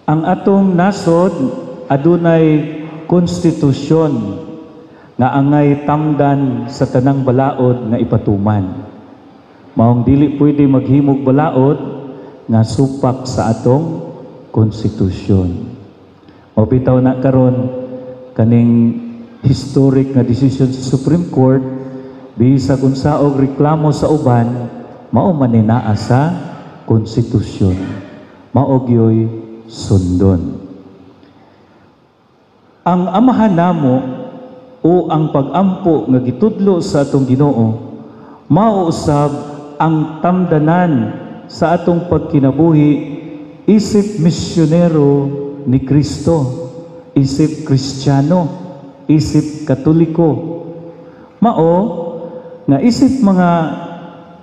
Ang atong nasod adunay konstitusyon nga angay tamdan sa tanang balaod nga ipatuman. Maong dili pwede maghimog balaod nga supak sa atong konstitusyon. Mao bitaw na karon kaning historic nga decision sa Supreme Court, bisag unsa og reklamo sa uban, mao man ni naa sa konstitusyon. Mao gyoy sundon. Ang Amahan namo o ang pag-ampo nga gitudlo sa atong Ginoo mao usab ang tamdanan sa atong pagkinabuhi isip misyonero ni Kristo, isip Kristiyano, isip Katoliko. Mao nga isip mga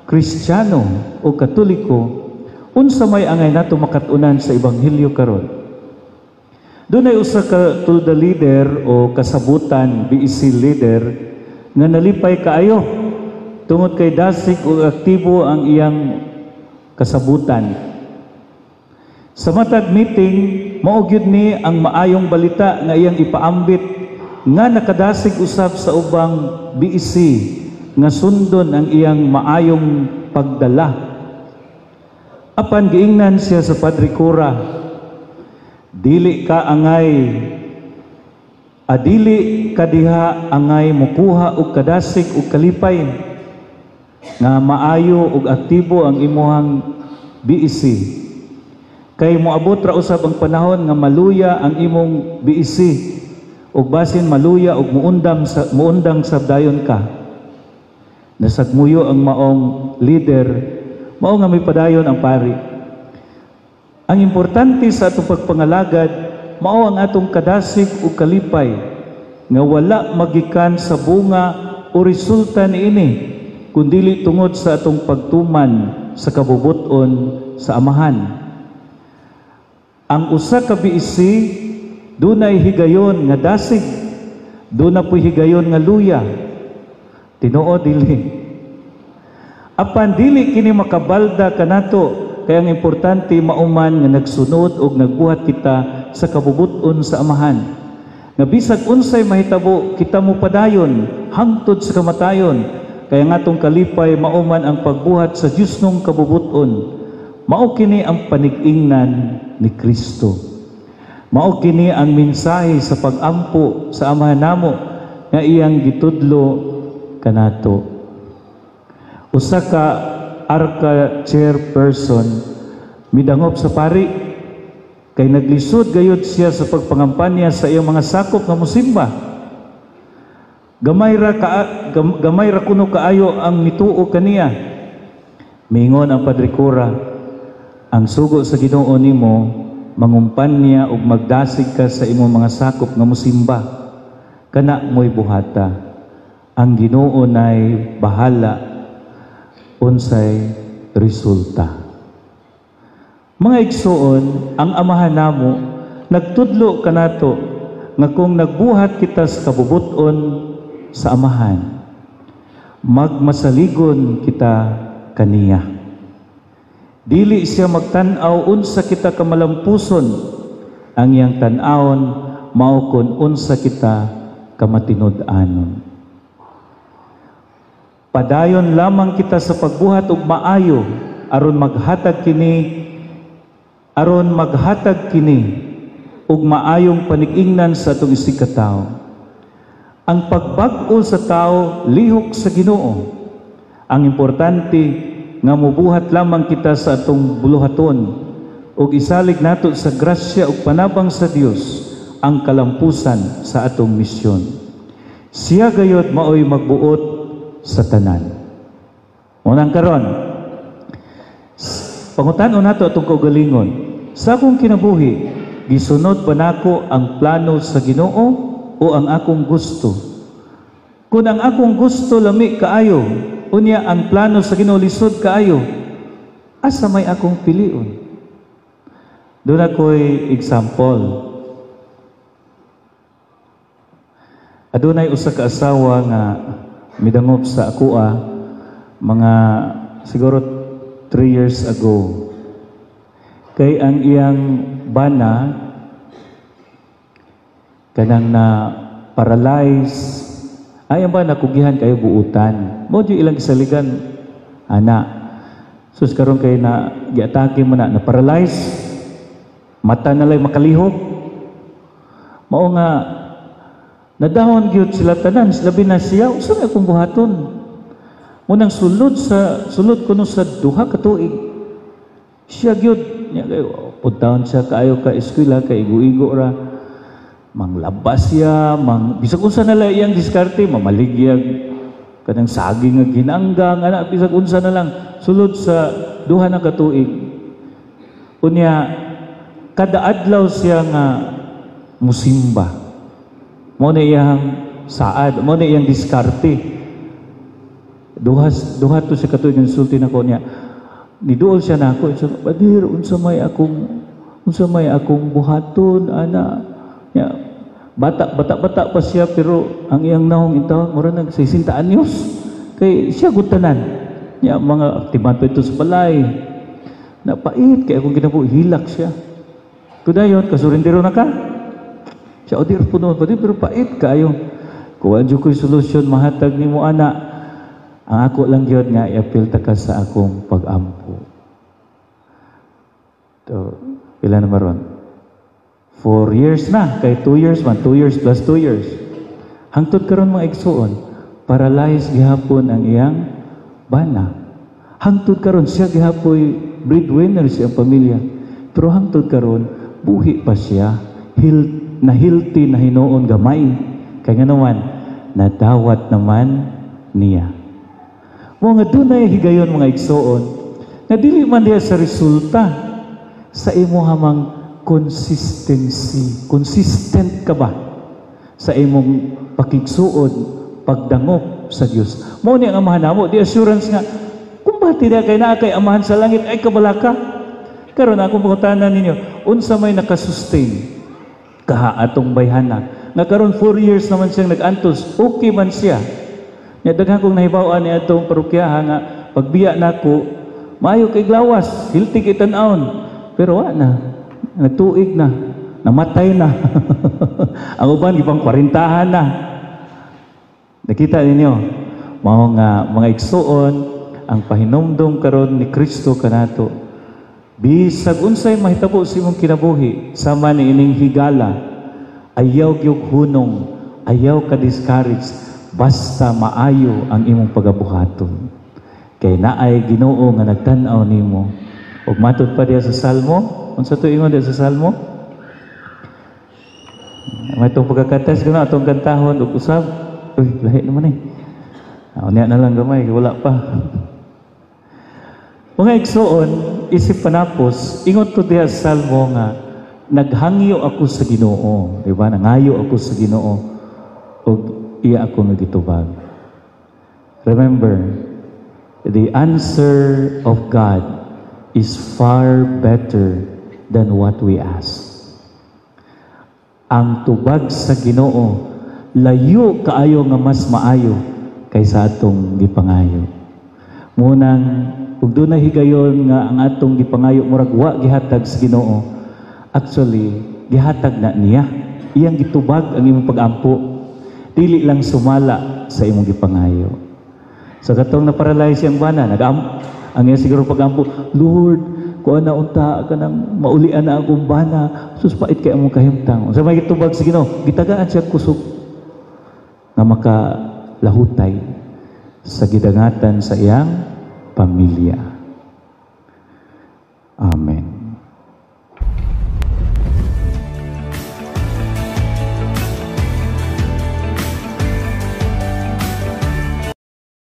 Kristiyano o Katoliko, unsa may angay nato makat-unan sa Ebanghelyo karon? Dunay usa ka tulda leader o kasabutan BEC leader nga nalipay kaayo tungod kay dasig ug aktibo ang iyang kasabutan. Sa matag meeting, mao gyud ni ang maayong balita nga iyang ipaambit nga nakadasig usab sa ubang BEC nga sundon ang iyang maayong pagdala. Apan giingnan siya sa Padre Cura, "Dili ka angay adili ka diha angay mukuha og kadasig og kalipay nga maayo ug aktibo ang imuhang BEC. Kay moabot ra usab ang panahon nga maluya ang imong BEC ug basin maluya ug muundam sa muundang sa dayon ka." Nasagmuyo ang maong leader, mao nga may padayon ang pari. "Ang importante sa atong pagpangalagad mao ang atong kadasig ug kalipay nga wala magikan sa bunga o resulta niini, kundili tungod sa atong pagtuman sa kabubut-on sa Amahan." Ang usa ka BEC dunay higayon nga dasig, duna po'y higayon nga luya. Tinuod dili? Apan dili kini makabalda kanato kay ang importante mauman nga nagsunod og nagbuhat kita sa kabubut-on sa Amahan. Nga bisag unsay mahitabo, kita mo padayon hangtod sa kamatayon, kay ang atong kalipay mauman ang pagbuhat sa Diyosnong kabubut-on. Mao kini ang panig-ingnan ni Kristo. Mao kini ang mensahe sa pag-ampo sa Amahan namo nga iyang gitudlo kanato. Usa ka ARCA chairperson midangop sa pari kay naglisod gayud siya sa pagpangampanya sa iyang mga sakop nga musimba. Gamay ra kuno kaayo ang mituo kaniya. Mingon ang Padre Cura, "Ang sugo sa Ginoo nimo, mangumpanya ug magdasig ka sa imong mga sakop nga musimba. Kana mo'y buhata. Ang Ginoo nay bahala unsay resulta." Mga igsuon, ang Amahan namo nagtudlo kanato nga kung nagbuhat kita sa kabubuton sa Amahan, magmasaligon kita kaniya. Dili siya magtan-aw unsa kita kamalampuson, ang iyang tan-awon mao kon unsa kita kamatinud-anon. Padayon lamang kita sa pagbuhat og maayo aron maghatag kini og maayong panig-ingnan sa atong isigkatawo. Ang pagbag-o sa tao lihok sa Ginoo. Ang importante nga mubuhat lamang kita sa atong buluhaton ug isalig nato sa grasya ug panabang sa Dios ang kalampusan sa atong misyon. Siya gayod maoy magbuot sa tanan. Unang karon, pangutan-on nato atong kaugalingon. Sa akong kinabuhi, gisunod ba nako ang plano sa Ginoo o ang akong gusto? Kung ang akong gusto lami kaayo, unya ang plano sa Ginoo lisod kaayo, asa may akong pilion? Duna ako'y example. Adunay usa ka asawa nga midangop sa akoa mga siguro 3 years ago. Kay ang iyang bana kanang na paralyze ay ang bana, kugihan kayo buutan mo di ilang gisaligan ana. Sus, karon kay na giatake mo na, na paralyze, mata na lang makalihok. Mao nga nadahon gyud sila tanan, labi na siya. Unsa may akong buhaton? Munang sulod sa sulod kuno sa 2 ka tuig, siya gyud niya kayo puntahon siya kaayo ka eskwela kay igo-igo ra, manglabas siya, mang bisag unsa na lang iyang diskarte, mamaligyag kanang saging nga ginanggang ana, bisag unsa na lang. Sulod sa 2 na ka tuig, unya kada adlaw siya nga musimba. Mo na iyang saad, mo na iyang diskarte. Duha to siya katuig ang sulti nako niya. Niduol siya nako, so, "Badir, unsa may akong buhaton ana?" Ya, bata bata bata pa siya, pero ang iyang naong ito mura nag 60 anyos kay siya gud tanan. Ya, mga timan pa ito sa balay. Napait kay akong kinabuhi, hilak siya. Kudayon, kasurindero na ka. Siya, o di po noon pa pero pait kaayo. Kuha jud ko'y solusyon mahatag nimo ana. Ang ako lang gyud nga i-apil ta ka sa akong pag-ampo. To, pila na maron? 4 years na, kay 2 years man, 2 years plus 2 years. Hangtod karon, mga igsuon, paralyzed gihapon ang iyang bana. Hangtod karon siya gihapoy breadwinner siya ang pamilya. Pero hangtod karon buhi pa siya, na healthy na hinuon gamay. Kay nga naman, nadawat naman niya. Mo nga dunay higayon, mga igsuon, nga dili man diha sa resulta, sa imo hamang consistency. Consistent ka ba sa imong pakigsuod, pagdangop sa Dios? Mo ni ang Amahan namo, di assurance nga kung bati diha kay naa kay Amahan sa langit ay kabalaka. Karon akong pangutana ninyo, unsa may nakasustain kaha atong bayhana? Nga karon 4 years naman siyang nag-antos, okay man siya. Nya daghan kong nahibaw-an ni atong parokyaha nga pagbiya nako, maayo kay glawas, healthy kay tan-awon. Pero wa na, nagtuig na, namatay na. Ang uban gipang kwarentahan na. Nakita ninyo, mao nga mga igsuon, ang pahinumdom karon ni Kristo kanato. Bisag unsay mahitabo sa imong kinabuhi, sama ni ining higala, ayaw gyud hunong, ayaw ka discourage, basta maayo ang imong pagabuhaton. Kay naay Ginoo nga nagtan-aw nimo. Ug matud pa diya sa Salmo, unsa to ingon diya sa Salmo? May itong pagkakatas ko na, atong kantahon, ug usab. Uy, lahi naman eh. Unya na lang gamay, wala pa. Mga igsuon, isip panapos, ingon to diha sa Salmo nga, naghangyo ako sa Ginoo, di ba? Nangayo ako sa Ginoo, ug iya ako nga gitubag. Remember, the answer of God is far better than what we ask. Ang tubag sa Ginoo layo kaayo nga mas maayo kaysa atong gipangayo. Munang ug dunay higayon nga ang atong gipangayo murag wa gihatag sa Ginoo, actually gihatag na niya. Iyang gitubag ang imong pagampo. Dili lang sumala sa imong gipangayo. Sa katong na-paralyze siyang bana, nag ang iya siguro pagampo, "Lord, kuan na unta kanang maulian na akong bana. Sus, pait kay among kahimtang." Sa may gitubag sa Ginoo, gitagaan siya kusog nga makalahutay sa gidangatan sa iyang pamilya.